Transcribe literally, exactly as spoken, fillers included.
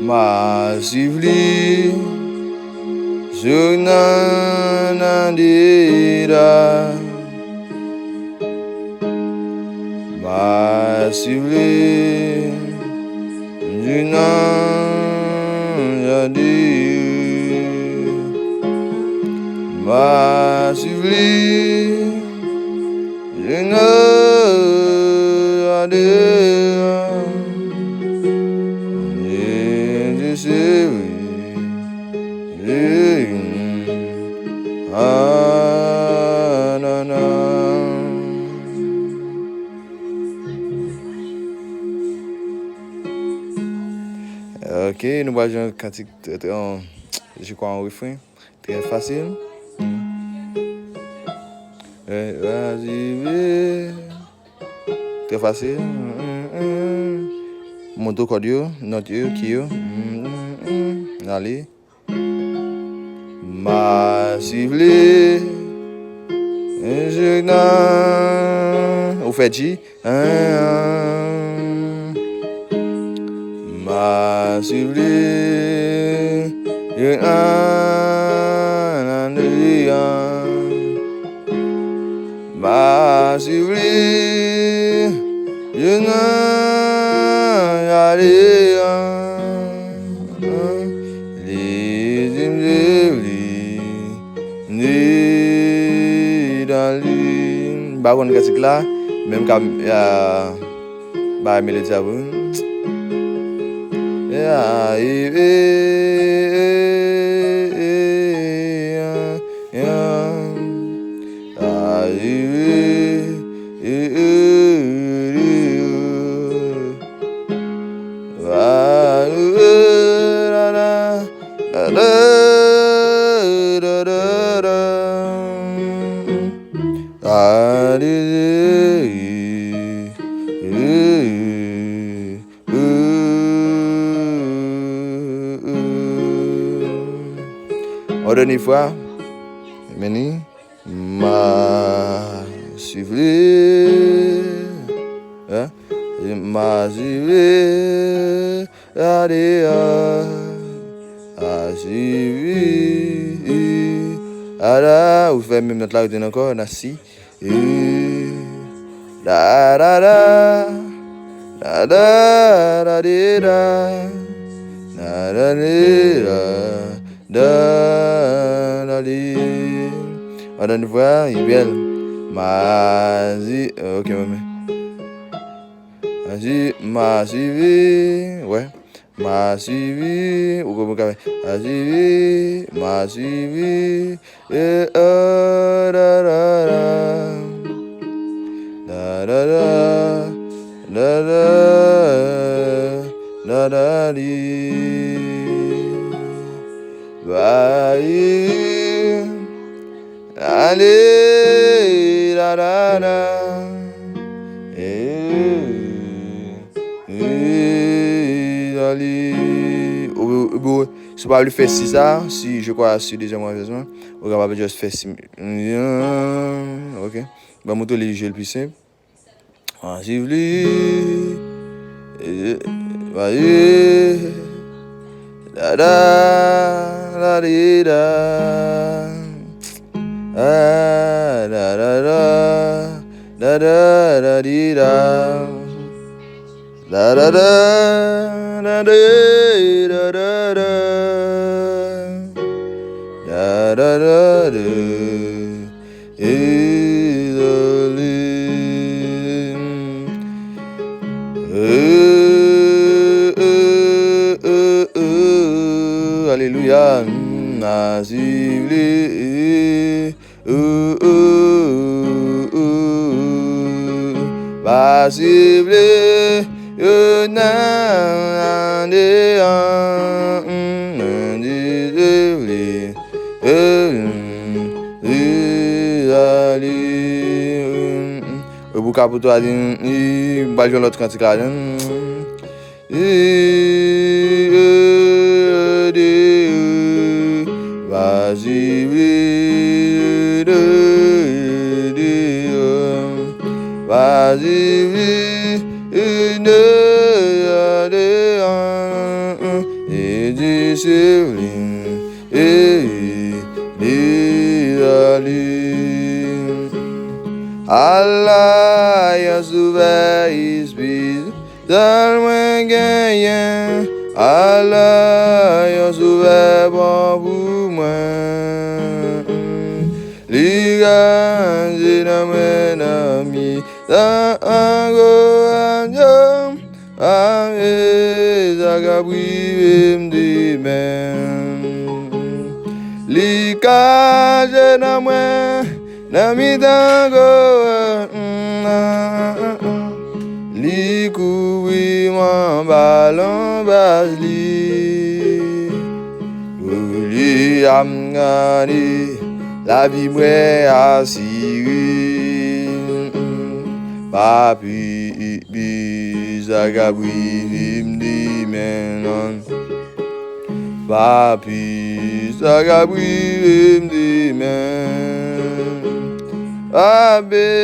M a swiv li, jounan nan dida. M a swiv li, jounan jodi. M a swiv li, jounan jodi. Jezi swiv li. Ah, non, non. Ok, nou pral jwe yon kantik trè, trè, yon, je crois, yon refren. Trè fasil. Eh, vas-y, trè fasil. Monte kòd yo, nòt yo, ki yo. Ale. M a swiv li, jounan. Ou fè G. M a swiv li, jounan nan dri an. M a swiv li, jounan jodi an. Li di m swiv li, m di dan li. M pa konn kantik la, men m ka, ah, bay melodi a pou. Ah, eh, eh, eh, eh, eh, ah, eh, eh, eh, eh, eh, eh. Yon dènye fwa, men ni. M a swiv li, hein? M a swiv li, gade, a, a swiv li, a la, ou fè menm nòt la, ou te nan kò, nan si. E, da, da, da, da, da, da, di, da, da, da, di, da. Dan, dan, li. Adan nou vwa, li bèl. M a swiv, ok, mwen. M a swiv, m a swiv, wè. M a swiv, ou konprann ka fè. M a swiv, m a swiv, e, e, da, da, da. Da, da, da, da, da, da, da, di. Ba, i, ale, da, da, da. E, e, da, li. Ou, ou, ou, si w pa vle fè si sa, si, je crois, si dezyèm ranvèsman, ou kapab just fè si. Ok. Ban m montre li je l pi senp. An swiv li. E, va, e. Da, da, da, di, da. A, da, da, da. Da, da, da, di, da. Da, da, da, da, di, da, da, da. Da, da, da, da. Izoli. E, e, e, e, e. Alelouya. Nasivli. Ou, ou, ou, ou. Pasivli. Yo nan deyan. Mwen di sivli. Ou pou kapouto a di, m pral jwe lòt kantik la. Pasivli. Pasivli. Sevlin, e, Dezali. Alayans ouvè espri, sèl mwen genyen. Alayans ouvè bon pou mwen. Li ranje nan mwen nan mi tan ango anyo. Ame sa k ap rive m demen. Li kache nan mwen nan mitan gwo. Li kouvri m anba lanbaz li. Olye a m gade lavi mwen asire. Papi, sa k ap rive m demen non. Papi, sa k ap rive m demen. Papi.